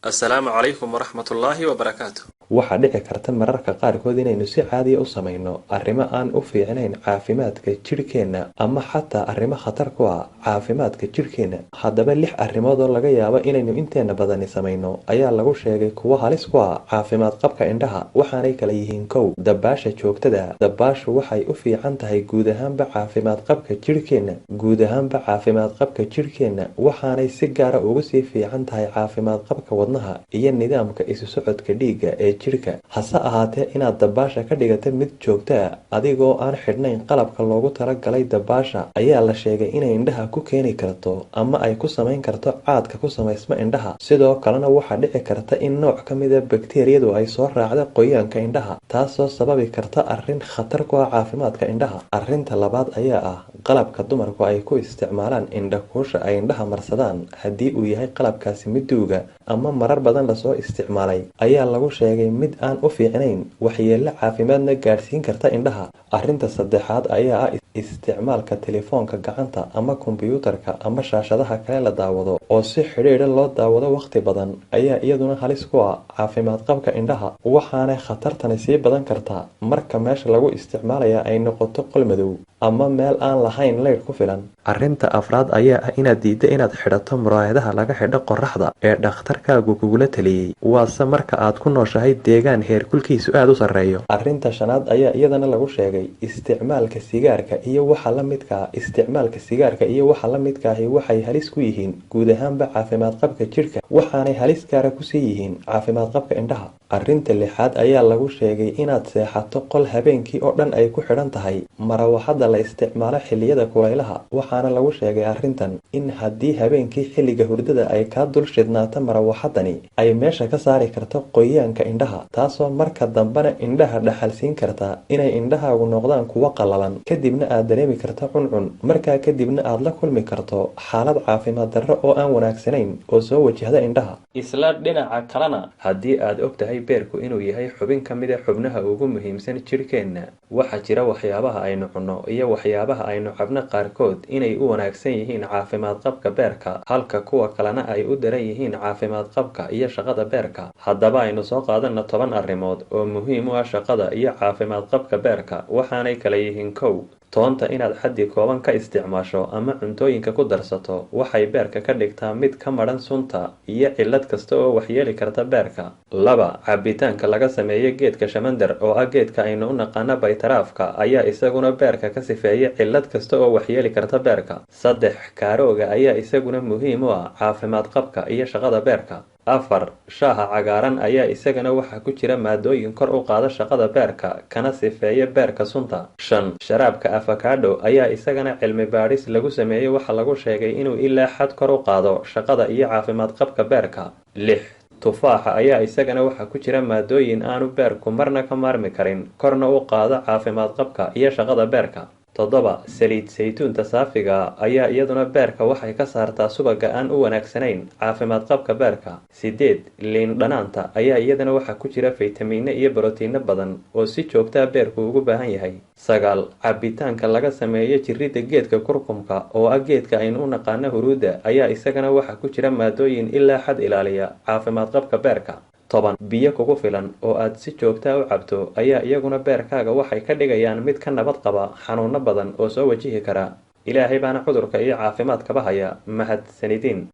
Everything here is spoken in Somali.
Assalaamu calaykum waraxmatullaahi wabarakaatu. Waxaa dhici karta mararka qaarkood inaynu si caadiya u samayno arrimo aan u fiicnayn caafimaadka jidhkeenna ama xataa arrimo khatar ku ah caafimaadka jidhkeenna. Haddaba lix arrimood oo laga yaabo inaynu inteena badani samayno ayaa lagu sheegay kuwo halis ku ah caafimaad qabka indhaha, waxaanay kala yihiin: kow, dabaasha joogtada. Dabaashu waxay u fiican tahay guud ahaanba caafimaad qabka jidhkeenna, guud ahaanba caafimaad qabka jidhkeenna, waxaanay si gaara ugu sii fiican tahay caafimaad qabka wadnaha iyo nidaamka isu socodka dhiigga ee jidhka. Hase ahaatee, inaad dabaasha ka dhigata mid joogto ah adigoo aan xidhnayn qalabka loogu talagalay dabaasha ayaa la sheegay inay indhaha ku keeni karto ama ay ku samayn karto caadka ku samaysma indhaha. Sidoo kalena waxaa dhici karta in nooc ka mida bakteeriyadu ay soo raacda qoyaanka indhaha, taasoo sababi karta arrin khatar ku ah caafimaadka indhaha. Arrinta labaad ayaa ah qalabka dumarku ay ku isticmaalaan indhakuusha ay indhaha marsadaan. Haddii uu yahay qalabkaasi mid duuga ama marar badan lasoo isticmaalay, ayaa lagu sheegay mid aan u fiicnayn, waxyeello caafimaadna gaadhsiin karta indhaha. Arrinta saddexaad ayaa ah isticmaalka telefoonka gacanta ama kombiyuutarka ama shaashadaha kale la daawado oo si xidhiidha loo daawado wakhti badan ayaa iyaduna halis ku ah caafimaad qabka indhaha, waxaanay khatartani sii badan kartaa marka meesha lagu isticmaalaya ay noqoto qol madow ama meel aan lahayn leydh ku filan. Arrinta afraad ayaa ah inaad diiddo inaad xidhato muraayadaha laga xidho qoraxda ee dhakhtarkaagu kugula taliyey, waase marka aad ku nooshahay deegaan heerkulkiisu aada u sarreeyo. Arrinta shanaad ayaa iyadana lagu sheegay isticmaalka sigaarka iyo waxa la midkaa. Isticmaalka sigaarka iyo waxa la midkaahi waxay halis ku yihiin guud ahaanba caafimaad qabka jidhka, waxaanay halis gaara kusii yihiin caafimaad qabka indhaha. Arrinta lixaad ayaa lagu sheegay inaad seexato qol habeenkii oo dhan ay ku xidhan tahay marawaxada la isticmaalo xilliyada kulaylaha, waxaana lagu sheegay arrintan in haddii habeenkii xilliga hurdada ay kaa dul shidhnaato marawaxadani, ay meesha ka saari karto qoyaanka indhaha, taasoo marka dambena indhaha dhaxalsiin karta inay indhahaagu noqdaan kuwo qallalan, kadibna aad dareemi karto cuncun, markaa kadibna aad la kulmi karto xaalad caafimaad darro oo aan wanaagsanayn oo soo wajahda indhaha. Isla dhinaca kalena, haddii aad og tahay beerku inuu yahay xubin ka mida xubnaha ugu muhiimsan jidhkeenna, waxaa jira waxyaabaha aynu cunno iyo waxyaabaha aynu cabno qaarkood inay u wanaagsan yihiin caafimaad qabka beerka, halka kuwa kalena ay u daran yihiin caafimaad qabka iyo shaqada beerka. Haddaba aynu soo qaadana 10 arrimood oo muhiim u ah shaqada iyo caafimaad qabka beerka, waxaanay kala yihiin: kow, toonta inaad xaddi kooban ka isticmaasho ama cuntooyinka ku darsato waxay beerka ka dhigtaa mid ka madhan sunta iyo cillad kasta oo waxyeeli karta beerka. Laba, cabitaanka laga sameeyo geedka shamandar oo ah geedka aynu u naqaano baytaraafka ayaa isaguna beerka ka sifeeya cillad kasta oo waxyeeli karta beerka. Saddex, kaarooga ayaa isaguna muhiim u ah caafimaad qabka iyo shaqada beerka. Afar, shaaha cagaaran ayaa isagana waxaa ku jira maadooyin kor u qaada shaqada beerka kana sifeeya beerka sunta. Shan, sharaabka afakaadho ayaa isagana cilmi baadhis lagu sameeyey waxaa lagu sheegay inuu ilaa xad kor u qaado shaqada iyo caafimaad qabka beerka. Lix, tufaaxa ayaa isagana waxaa ku jira maadooyin aanu beerku marna ka maarmi karin, korna u qaada caafimaad qabka iyo shaqada beerka. Toddoba, saliid saytuunta saafiga ayaa iyaduna beerka waxay ka saartaa subaga aan u wanaagsanayn caafimaad qabka beerka. Sideed, liin dhanaanta ayaa iyadana waxaa ku jira faytamiino iyo borotiino badan oo si joogtaa beerku ugu baahan yahay. Sagaal, cabitaanka laga sameeyo jirridda geedka kurkumka oo ah geedka aynu u naqaano huruudda ayaa isagana waxaa ku jira maadooyin ilaa xad ilaaliya caafimaad qabka beerka. 10, biyo kugu filan oo aad si joogtaa u cabto ayaa iyaguna beerkaaga waxay ka dhigayaan mid ka nabad qaba xanuuno badan oo soo wajihi kara. Ilaahay baana cudurka iyo caafimaadkaba haya. Mahadsanidin.